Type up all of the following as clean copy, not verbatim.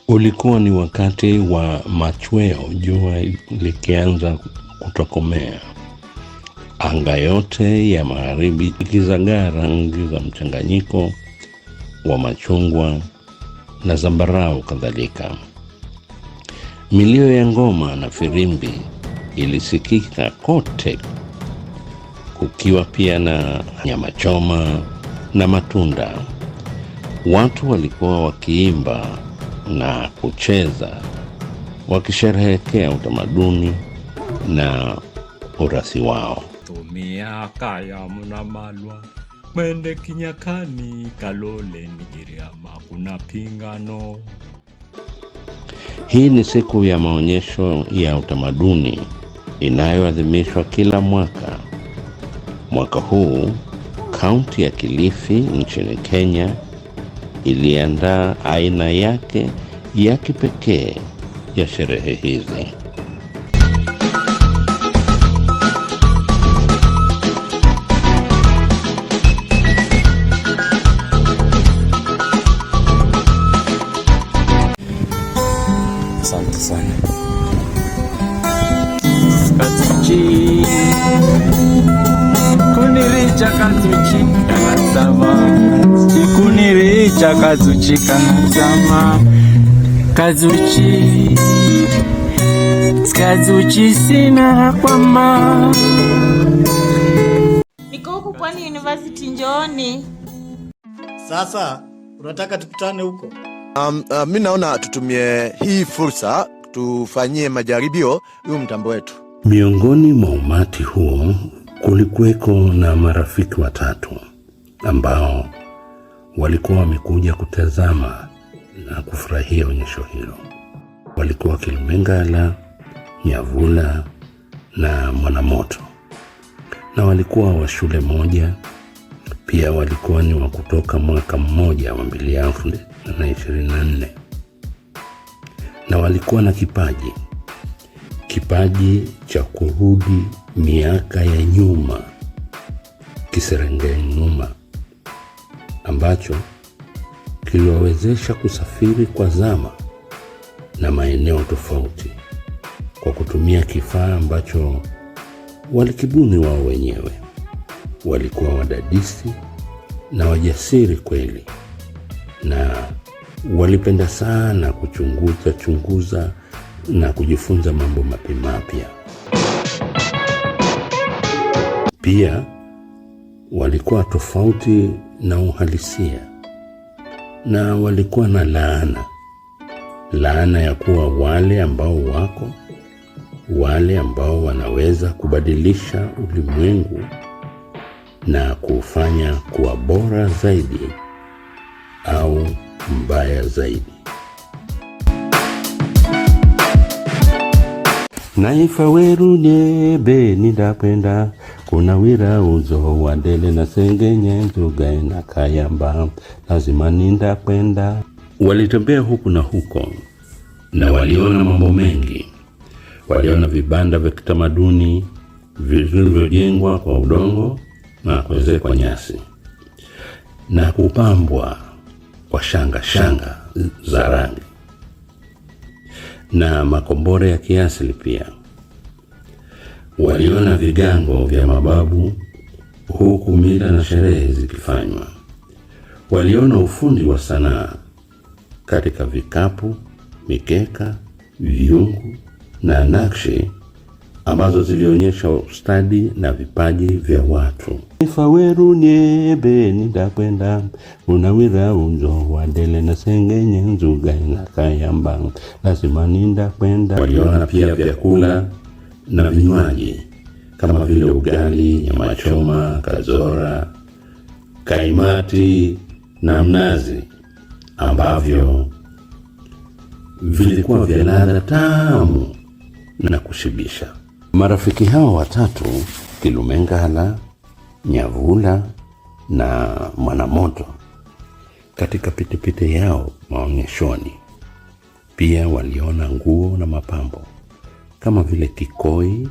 Ulikuwa ni wakati wa machweo, jua likianza kutokomea, anga yote ya magharibi ikizagaa rangi za mchanganyiko wa machungwa na zambarau kadhalika. Milio ya ngoma na firimbi ilisikika kote, kukiwa pia na nyama choma na matunda. Watu walikuwa wakiimba na kucheza wakisherehekea utamaduni na urathi wao. Tumia kaya muna malwa mwende kinyakani kalole nigiriama kuna pingano. Hii ni siku ya maonyesho ya utamaduni inayoadhimishwa kila mwaka. Mwaka huu kaunti ya Kilifi nchini Kenya iliandaa aina yake ya kipekee ya sherehe hizi. Asante sana. Katsuchi kuniricha katsuchi kanatsama chikuniricha katsuchi kanatsama katsuchi katsuchi sina kwama. Niko huku Pwani University, njooni. Sasa unataka tukutane huko? Mi naona tutumie hii fursa tufanyie majaribio huyu mtambo wetu. Miongoni mwa umati huo kulikuweko na marafiki watatu ambao walikuwa wamekuja kutazama na kufurahia onyesho hilo. Walikuwa Kilumengala, Nyavula na Mwanamoto, na walikuwa wa shule moja. Pia walikuwa ni wa kutoka mwaka mmoja wa 2024 na walikuwa na kipaji cha kurudi miaka ya nyuma, kiserengeni nyuma, ambacho kiliwawezesha kusafiri kwa zama na maeneo tofauti kwa kutumia kifaa ambacho walikibuni wao wenyewe. Walikuwa wadadisi na wajasiri kweli, na walipenda sana kuchunguza chunguza na kujifunza mambo mapya mapya. Pia walikuwa tofauti na uhalisia na walikuwa na laana, laana ya kuwa wale ambao wako, wale ambao wanaweza kubadilisha ulimwengu na kuufanya kuwa bora zaidi au mbaya zaidi. Naifa weru nyebe nindakwenda kuna wira uzo wandele na sengenye nzugae na kayamba lazima nindakwenda. Walitembea huku na huko na waliona mambo mengi. Waliona vibanda vya kitamaduni vilivyojengwa kwa udongo na kuezekwa nyasi na kupambwa kwa shanga shanga za rangi na makombora ya kiasili. Pia waliona vigango vya mababu huku mila na sherehe zikifanywa. Waliona ufundi wa sanaa katika vikapu, mikeka, vyungu na nakshi ambazo zilionyesha ustadi na vipaji vya watu. Ifa weru nyebe nindakwenda unawira unzo wandele na sengenye nzuga na kayamba lazima nindakwenda. Waliona pia vyakula na vinywaji kama vile ugali, nyama choma, kazora, kaimati na mnazi ambavyo vilikuwa vya ladha tamu na kushibisha. Marafiki hao watatu Kilumengala, Nyavula na Mwanamoto, katika pitipiti yao maonyeshoni, pia waliona nguo na mapambo kama vile kikoi,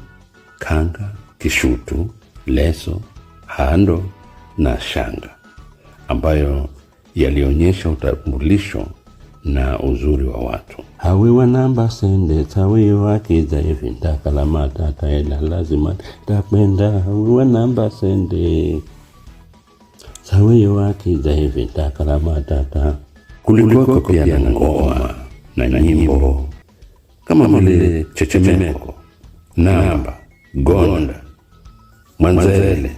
kanga, kishutu, leso, hando na shanga ambayo yalionyesha utambulisho na uzuri wa watu. Hawe wanamba sende tawe wakiza hivi ndakalamatata ela lazima takwenda hawe wanamba sende tawe wakiza hivi ndakalamatata. Kulikuwako pia na ngoma na nyimbo kama vile chechemeko, namba, gonda, mwanzele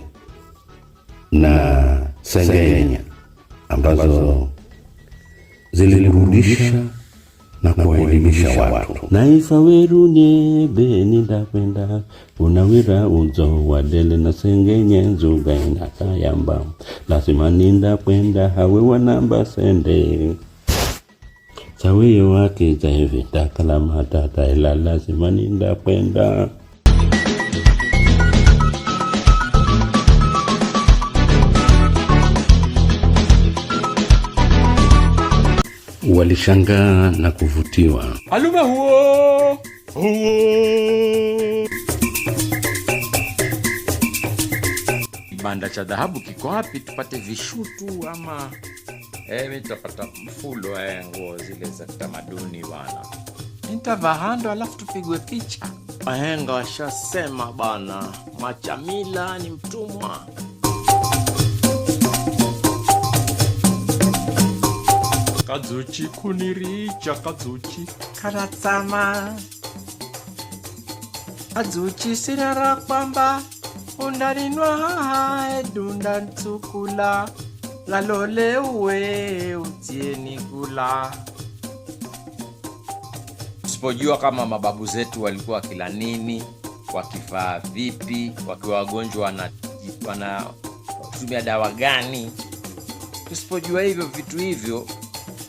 na sengenya ambazo ziliburudisha na kuwaelimisha watu. Naifa werunye beni ndakwenda unawira uzo wadele na sengenye nzuga inakayamba lazima ninda kwenda hawe wanamba sende sawiyo wakiza hivi ndakalamatata ila lazima ninda kwenda. Walishangaa na kuvutiwa. Alume huo huo. Kibanda cha dhahabu kiko wapi? Tupate vishutu ama mi tutapata mfulo nguo zile za kitamaduni bana. Nitavaa hando alafu tupigwe picha. Wahenga washasema bana, mwachamila ni mtumwa. Kadzuchi kuniricha kadzuchi. Karatsama kadzuchi sirara kwamba undarinwa haha edunda ntsukula lalole uwe utieni kula. Usipojua kama mababu zetu walikuwa wakila nini, wakivaa vipi, wakiwa wagonjwa wanatumia dawa gani, tusipojua hivyo vitu hivyo,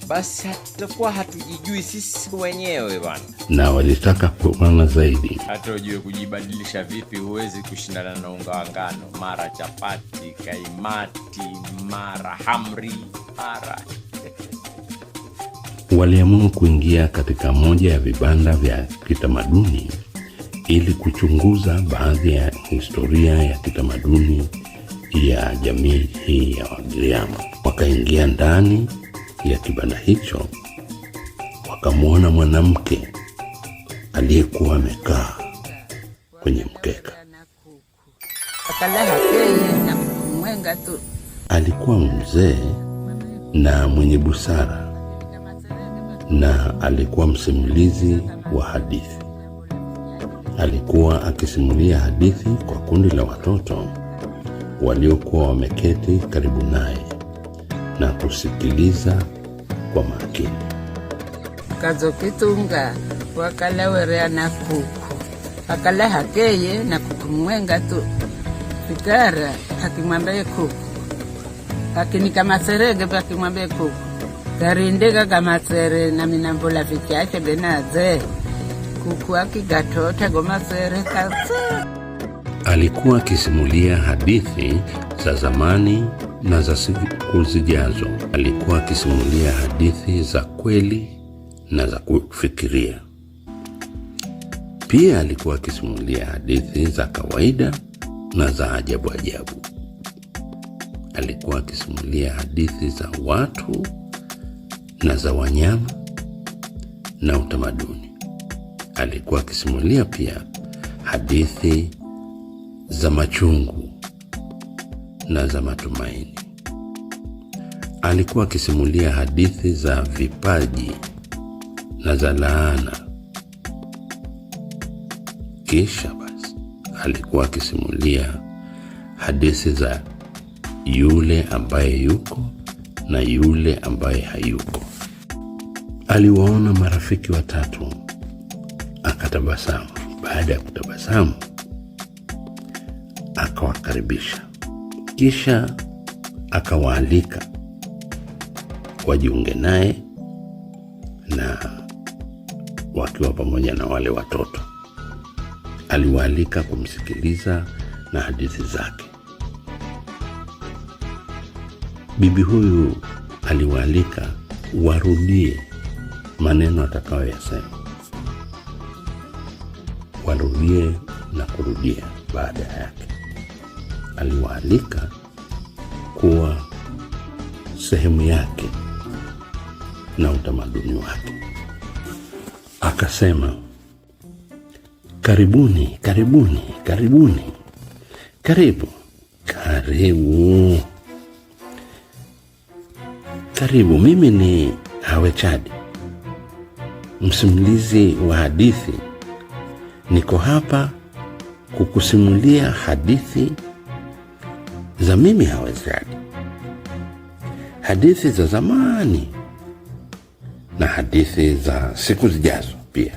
basi tutakuwa hatujijui sisi wenyewe bwana. Na walitaka kuona zaidi. Hata ujue kujibadilisha vipi, huwezi kushindana na unga wa ngano, mara chapati, kaimati, mara hamri, mara Waliamua kuingia katika moja ya vibanda vya kitamaduni ili kuchunguza baadhi ya historia ya kitamaduni ya jamii hii ya Wagiriama. Wakaingia ndani ya kibanda hicho, wakamwona mwanamke aliyekuwa amekaa kwenye mkeka. Alikuwa mzee na mwenye busara na alikuwa msimulizi wa hadithi. Alikuwa akisimulia hadithi kwa kundi la watoto waliokuwa wameketi karibu naye na kusikiliza kwa makini. Kazokitunga wakalawerea na kuku akala hakeye na kuku mwenga tu fikara akimwambie kuku akinika maserege akimwambie kuku garindika kamasere na minambola vichache benaze kuku akigatota gomasere kase. Alikuwa akisimulia hadithi za zamani na za siku zijazo. Alikuwa akisimulia hadithi za kweli na za kufikiria. Pia alikuwa akisimulia hadithi za kawaida na za ajabu ajabu. Alikuwa akisimulia hadithi za watu na za wanyama na utamaduni. Alikuwa akisimulia pia hadithi za machungu na za matumaini. Alikuwa akisimulia hadithi za vipaji na za laana. Kisha basi alikuwa akisimulia hadithi za yule ambaye yuko na yule ambaye hayuko. Aliwaona marafiki watatu akatabasamu. Baada ya kutabasamu, akawakaribisha, kisha akawaalika wajiunge naye na wakiwa pamoja na wale watoto. Aliwaalika kumsikiliza na hadithi zake. Bibi huyu aliwaalika warudie maneno atakayoyasema, warudie na kurudia baada yake. Aliwaalika kuwa sehemu yake na utamaduni wake. Akasema, karibuni, karibuni, karibuni, karibu, karibu, karibu. Mimi ni Hawe Chadi, msimulizi wa hadithi. Niko hapa kukusimulia hadithi za mimi Hawe Chadi, hadithi za zamani na hadithi za siku zijazo pia,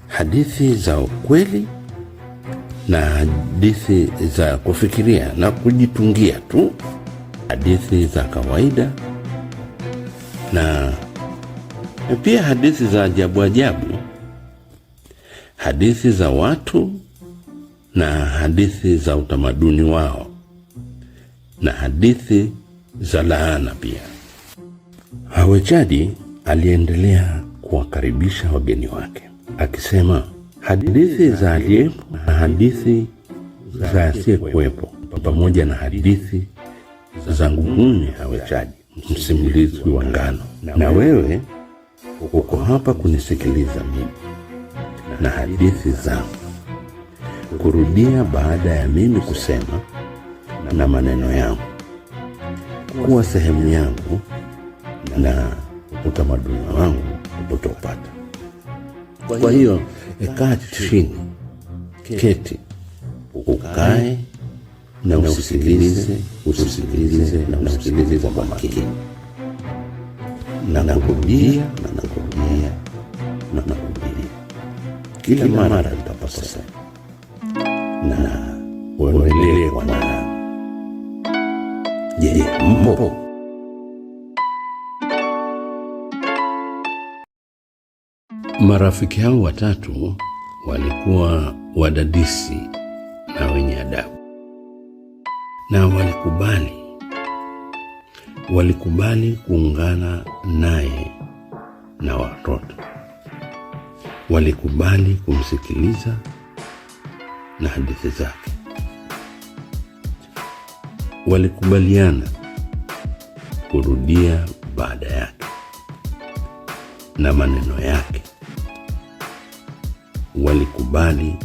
hadithi za ukweli na hadithi za kufikiria na kujitungia tu, hadithi za kawaida na pia hadithi za ajabu ajabu, hadithi za watu na hadithi za utamaduni wao na hadithi za laana pia. Hawe Chadi aliendelea kuwakaribisha wageni wake akisema, hadithi za aliyepo na hadithi za asiyekuwepo, pamoja na hadithi za ngumi Hawe Chadi, msimulizi wa ngano. Na wewe uko hapa kunisikiliza mimi na hadithi zangu, kurudia baada ya mimi kusema na maneno yangu, kuwa sehemu yangu na utamaduni wangu utaupata. Kwa hiyo kaa chini, keti, ukae na usikilize, usikilize na usikilize kwa makini, na kurudia na kurudia na kurudia kila mara nitaposema, na uendelee kwa nami. Je, mpo? Marafiki hao watatu walikuwa wadadisi na wenye adabu, na walikubali kuungana naye na watoto. Walikubali kumsikiliza na hadithi zake. Walikubaliana kurudia baada yake na maneno yake. Walikubali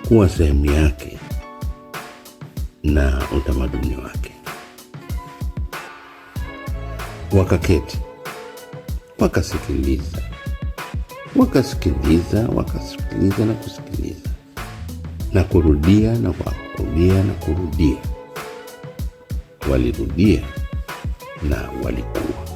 kuwa sehemu yake na utamaduni wake. Wakaketi, wakasikiliza, wakasikiliza, wakasikiliza na kusikiliza na kurudia na kurudia na kurudia. Walirudia na walikuwa.